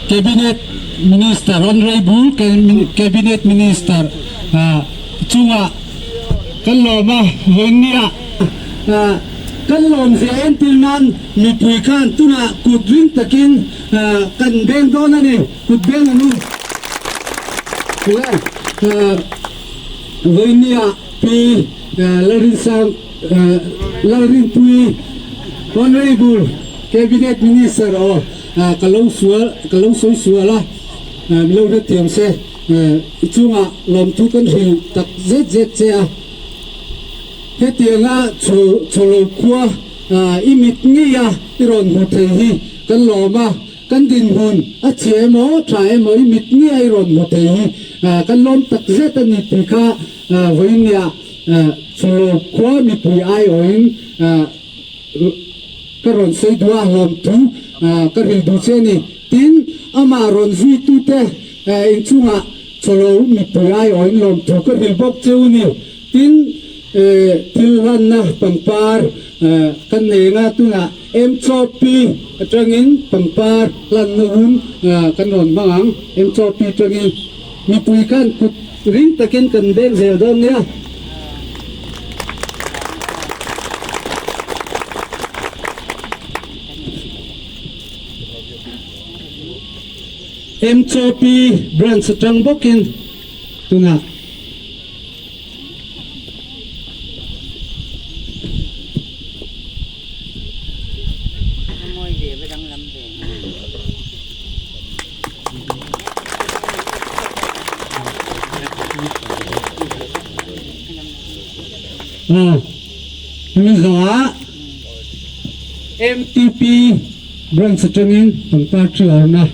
Cabinet Minister Honourable Cabinet Minister chungah kan lawm a, vawiinniah kan lawmzia entir nan mipui khan tunah kut ring takin kan beng dawn a ni, kut beng ang u. Vawiinniah Pi Lalrinsang Lalrinpuii Honourable Cabinet Minister aw ka lo sual ka lo sawi sual a, min lo hrethiam se i chungah lawmthu kan hrilh tak zet zet che a. Hetianga chholo khua i mit ngei a i rawn hmu thei hi kan lawm a. Kan dinhmun a chhia emaw tha emaw i mit nge a i rawn hmu thei hi kan lawm tak zet a ni tih kha vawiinniah Chholo khua mipui aiawhin ka rawn sawi duh a, lawmthu ka hril duh che a ni. Tin, amah rawn zuitute inchungah Chholo mipui aiawhin lawmthu ka hril bawk che u ni. Tin, thil hlanna pangpar kan nei anga tunah MCOP atangin pangpar hlanna hun kan rawn hmang ang. MCOP atangin mipui khan kut ring takin kan beng zel dawn nia. MCOP branch atang bawkin tunah. Hemi zawhah MTP branch atangin pangpar thi awrna.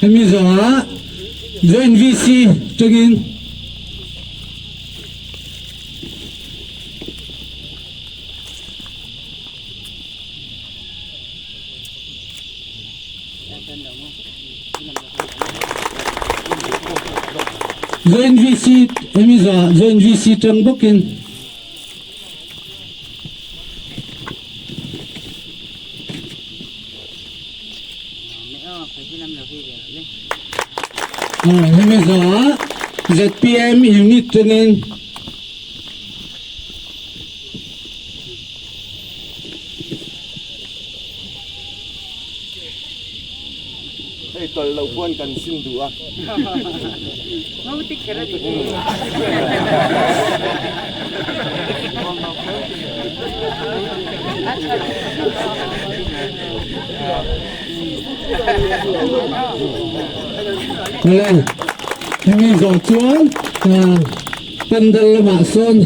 Hemi zawhah Joint VC tangin Joint VC hemi zawhah Joint VC tang bawkin Hemi zawhah zpm unit tangin Hei tawlh loh pawn kan sim duh a. Awle, hemi zawh chuan pandal lamah sawn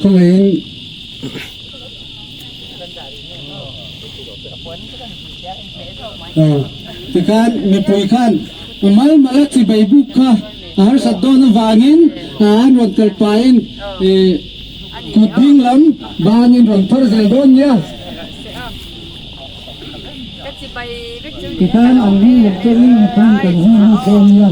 khawngaihin Tikhan mipui khan a mal mal a chibai buk kha a harsat dawn avangin an rawn kal pahin kut ding lam banin rawn phar zel dawn nia. Tikhan an ring lam tawngin mipui kan zui lut dawn nia.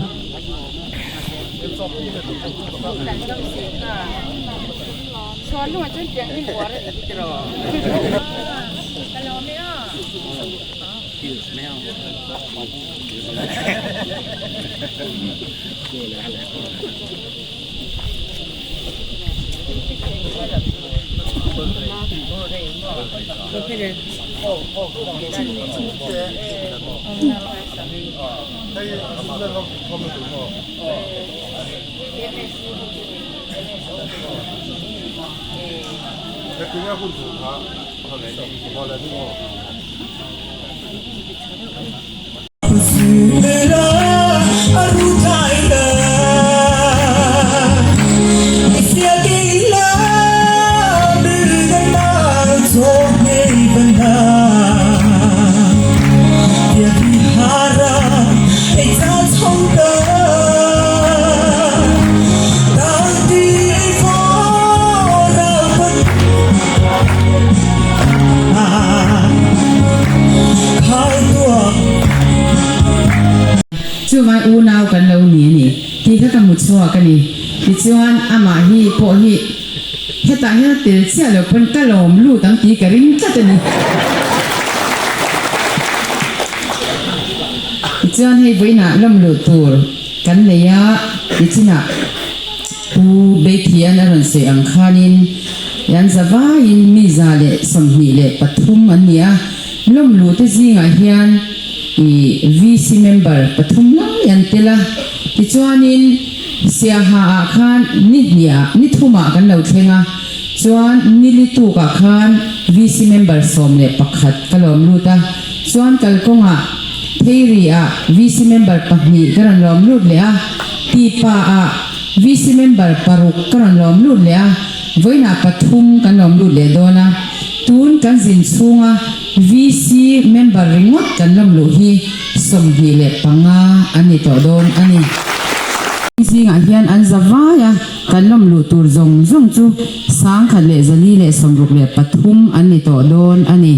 Chuvang unau kan lo ni a ni tih kha ka hmu chhuak a ni. Tichuan amah hi pawh hi. Hetah hian a tel chiah lo pawn ka lawm lut ang tih ka ring tlat a ni. Tichuan hei vawiinah lawm luh tur kan nei a, nichinah Pu Beithian a rawn sawi ang khanin yan zavaiin mi 123 an ni a, lawm luh te zingah hian ih VC member pathum lai an tel a, tichuanin Siaha ah khan ni hniah ni thumah kan lo thleng a, chuan ni li tukah khan VC member 11 ka lawm lut a, chuan kalkawngah Theiri ah VC member pahnih ka rawn lawm lut leh a, Tipa ah VC member paruk ka rawn lawm lut leh a, vawiinah pathum kan lawm lut leh dawn a, tun kan zin chhunga VC member ringawt kan lawm luh hi 25 an ni tawh dawn a ni. Zingah hian an za vai a, kan lawm luh tur zawng zawng chu 1463 an ni tawh dawn a ni.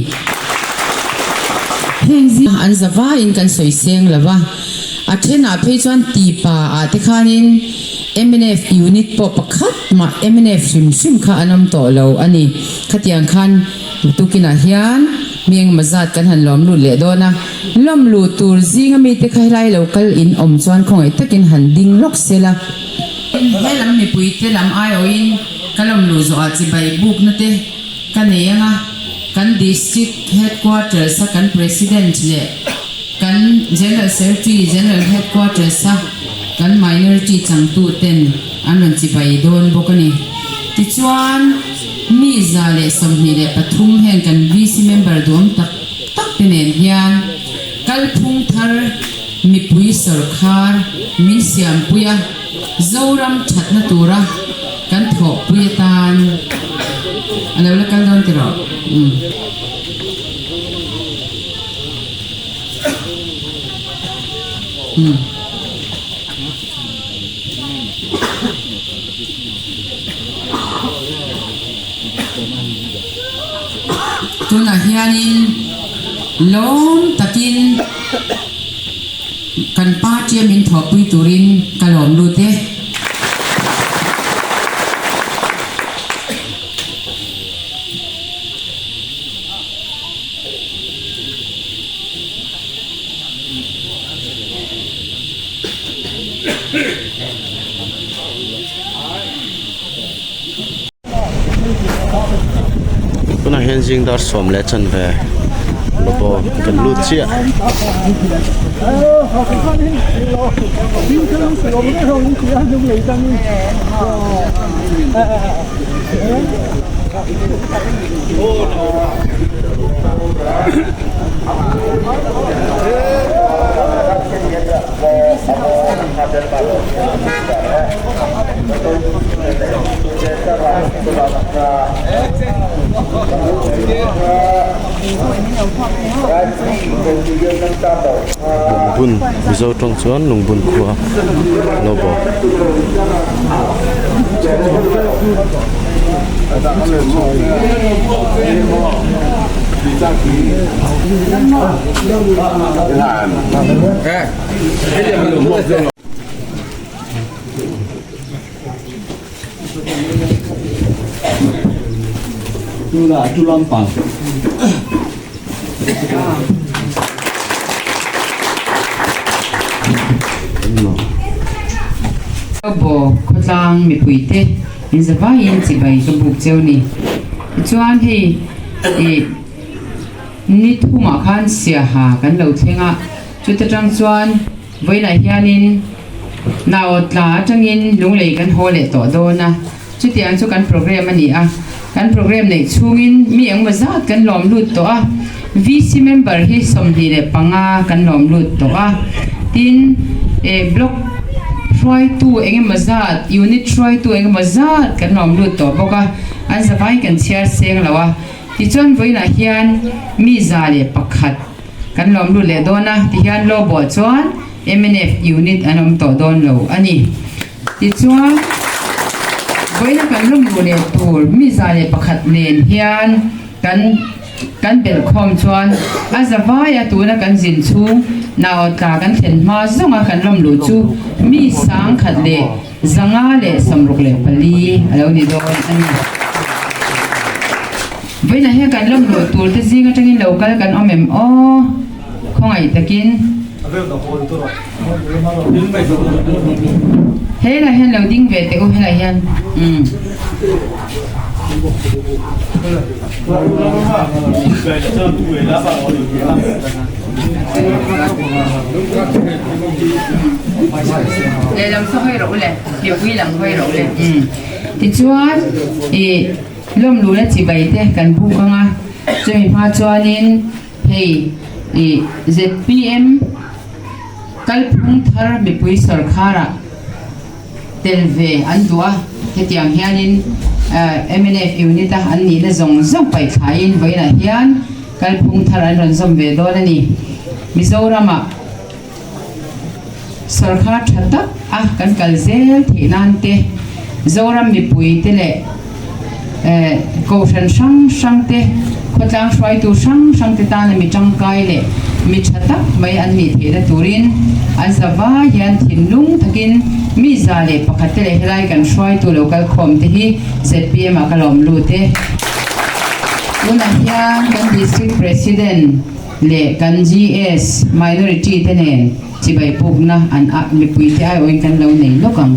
Heng zingah an za vaiin kan sawi seng lo va, a thenah phei chuan tipa ah te khanin mnf unit pawh pakhat mah mnf hrim hrim kha an awm tawh lo a ni. Khatiang khan tukinah hian mi engemaw zat kan han lawm lut leh dawn a, lawm luh tur zinga mite kha helai lo kal in awm chuan khawngaih takin han ding lawk se la. He lam mipuite lam aiawhin ka lawm luh zawhah chibai bukna te ka nei ang a, kan District Headquarters a kan President leh kan General Secretary, General Headquarters a kan Minority changtu ten an rawn chibai dawn bawk a ni. Tichuan, mi 123 heng kan VC member duam tak tak te nen hian kalphung thar mipui sawrkhar min siampui a, Zoram thatna tura kan thawhpui atan a lo la kal dawn tiraw? Umm. Umm. Tunah hianin lawm takin kan party a min thawhpui turin ka lawm lut e. Tunah hian zing dar sawm leh chanve lobo kan lut chiah. Lungbun Mizo tawng chuan Lungbun khua Lobo. Bo khawtlang mipuite inzavaiin chibai ka buk cheu ni. Tichuan hei ih ni thumah khan siaha kan lo thleng a, chuta tang chuan vawiinah hianin nau tla atangin lunglei kan haw leh tawh dawn a, chutiang chu kan program a ni a, kan program neih chhungin mi engemaw zat kan lawm lut tawh a, VC member hi 25 kan lawm lut tawh a, tin eh block hruaitu engemaw zat unit hruaitu engemaw zat kan lawm lut tawh bawk a, an zavai kan chhiar seng lo a, tichuan vawiinah hian mi 101 Kan lawm lut leh dawn a, tihian Lobo chuan mnf unit an awm tawh dawn lo a ni. Tichuan, vawiina kan lawm luh leh tur mi 101 nen hian kan kan belh khawm chuan a zavaia tuna kan zin chhung nau tla kan thlen hma zawnga kan lawm luh chu mi 164 a lo ni dawn a ni. Vawiinah hian kan lawm luh tur te zing atangin lo kal kan awm em aw? Khawngaih takin. Helaiah hian lo ding ve teh u helaiah hian umm. Lehlam saw hawi rawh u le, mipui lam hawi rawh u le umm. Tichuan ih lawmluna chibai te kan buk ang a, chumi hma chuanin hei ih zpm kalphung thar mipui sawrkharah tel ve an duh a, hetiang hianin mnf unit a an nihna zawng zawng paih thlaiin vawiinah hian kalphung thar an rawn zawm ve dawn a ni. Mizoramah sawrkhar tha tak a kan kal zel theih nan te, Zoram mipui te leh Kohhran hrang hrang te, khawtlang hruaitu hrang hrang te tana mi tangkai leh mi tha tak mai an nih theihna turin an zavai hian thinlung takin mi 101 te leh helai kan hruaitu lo kal khawm te hi zpm ah ka lawm lut e. Tunah hian kan District President leh kan GS Minority te nen chibai pukna an ah mipui te aiawhin kan lo nei lawk ang.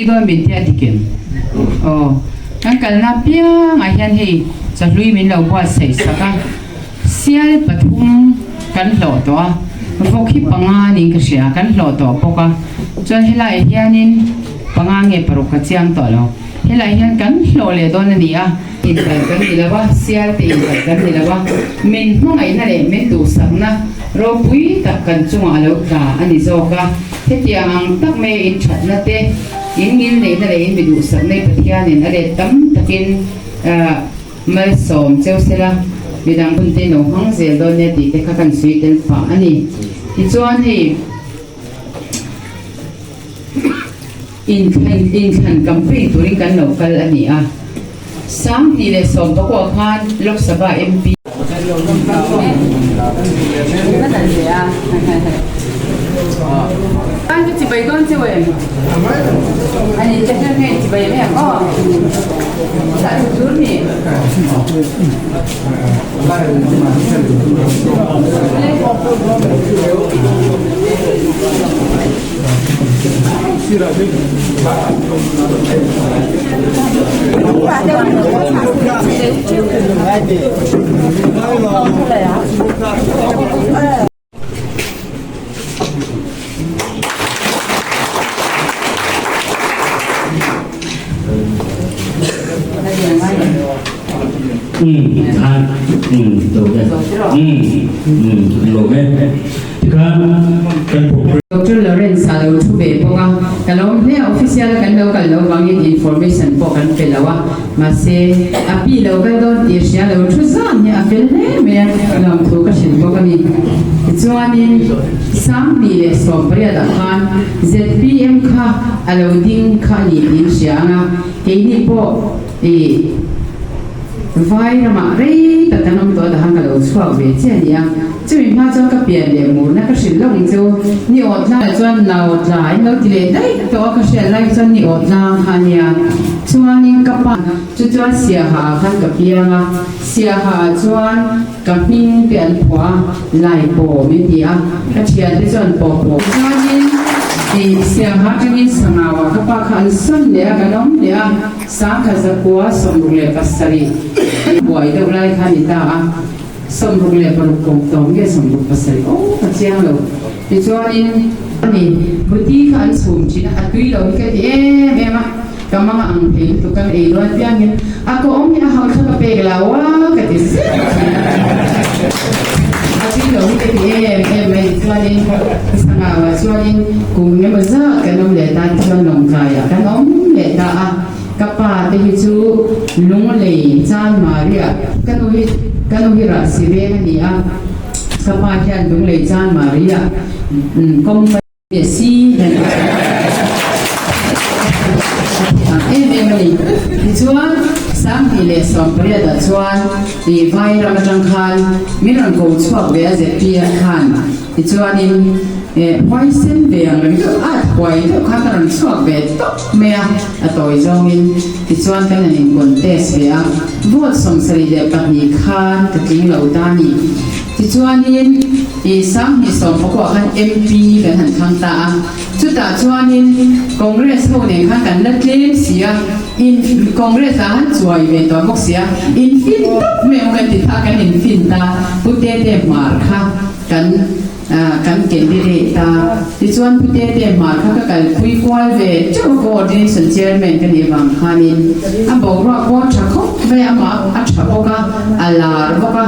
Dawn min te a ti kem aw kan kalna piangah hian hei chahlui min lo buatsaih sak a sial pathum kan hlawh tawh a vawk hi panga niin ka hria kan hlawh tawh bawk a chuan helaiah hianin Panga nge paruk ka chiang tawh lo. Helai hian kan hlawh leh dawn a ni a. Inkalh kan ni lo a, sial te inkalh kan ni lo a, min hmangaihna leh min duhsakna ropui tak kan chungah a lo tla a ni zawk a. Hetiang ang tak mai in thatna te, in ngilneihna leh in mi duhsakna hi Pathianin a let tam takin malsawm cheu sela, midang hun te in lo hmang zel dawn nia tih te kha kan sawi tel pah a ni. Tichuan hei. Inthlan inthlan campaign turin kan lo kal a ni a, 2019 khan Lok Sabha MP. Doctor Lawrence a lo thu ve bawk a, ka lawm hle a, official a kan lo kal lo vangin information pawh kan pe lo a, mahse a pi lo kal dawn tih hria lo thu zan hi a fel hle mai a, lawmthu ka hrilh bawk a ni. Tichuanin 2018 ah khan zpm kha a lo ding kha a ni tiin hria ang a, keini pawh ih Vai ramah rei tak kan awm tawh a dahan ka lo chhuak ve che a ni a. Chumi hma chuan ka pian leh murna ka hrilh loh ang chu. Ni awt tlang chuan nau tla in lo ti leh daih tawh a ka hriat lai chuan ni awt tlang kha a nia. Chuanin ka pa chu chuan Siaha ah khan ka piang a, Siaha ah chuan ka hming te an phuah a, Lai pawh min ti a, ka thian te chuan pawh pawh. Chuanin ih Siaha atangin Sangau ah ka pa kha an sawn leh a, kan awm leh a, 1977 buai deuh lai kha a ni ta a. 66 kum tawng nge 67 aw ka chiang lo tichuanin ani buti kha an chhum thin a a tui lo hi ka ti em em a ka mang ang thei lutuk kan ei dawn piangin a ka awm hi a hau thla ka pek lo a ka ti zet thin a a tui lo hi ka ti em em mai tichuanin sangau ah chuanin kum engemaw zat kan awm leh ta tichuan lawngtlaiah kan awm leh ta a. Ka pa te hi chu Lunglei Chanmari ah ka nu hi ka nu hi Rahsi veng a ni a, ka pa hian Lunglei Chanmari ah company si hian a em em a ni. Tichuan, 2018 ah chuan ih vai ram atang khan min rawn ko chhuak ve a ZPM khan. Tichuanin eh huaisen ve ang reng deuh at huai deuh kha ka rawn chhuak ve tawp mai a, a tawi zawngin. Tichuan kan han in contest ve a, vote 72 khan ka tling lo ta a ni. Tichuanin ih 2019 khan MP kan han thlang ta a. Chutah chuanin Congress ho nen khan kan la tlem si a, in Congress ah han chuai ve tawh bawk si a, in fin tawp mai ang kan ti tha, kan in fin ta, Pu Tete Hmar kha kan kan candidate ta. Tichuan Pu Tete Hmar kha ka kalpui kual ve teuh a, Coordination Chairman ka nih avang khanin a boruak pawh a tha khawp mai a, amah a tha bawk a, a lar bawk a.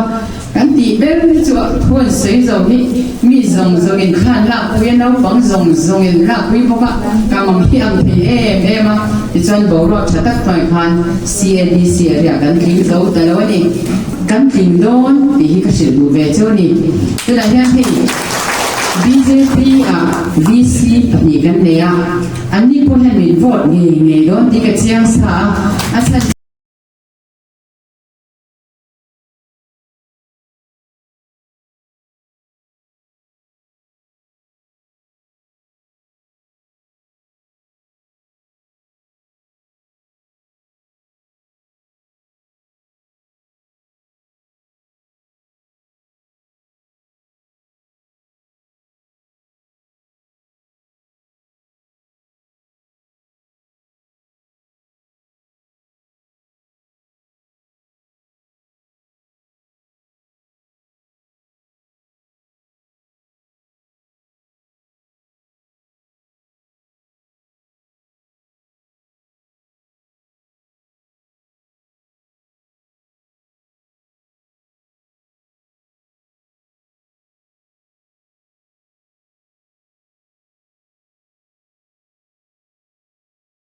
Kan tih ber hi chu thu an sawi zo hi mi zawng zawngin khan lakpui a, naupang zawng zawngin lakpui bawk a, ka mang hi ang thei em em a, tichuan boruak tha tak hnuai khan CADC a riah kan tling zo ta lo a ni. Kan tling dawn tih hi ka hrilh duh ve chu a ni. Tunah hian hei bjp ah VC pahnih kan nei a, anni pawh hian min vote ngei ngei dawn tih ka chiang sa a, a chhan.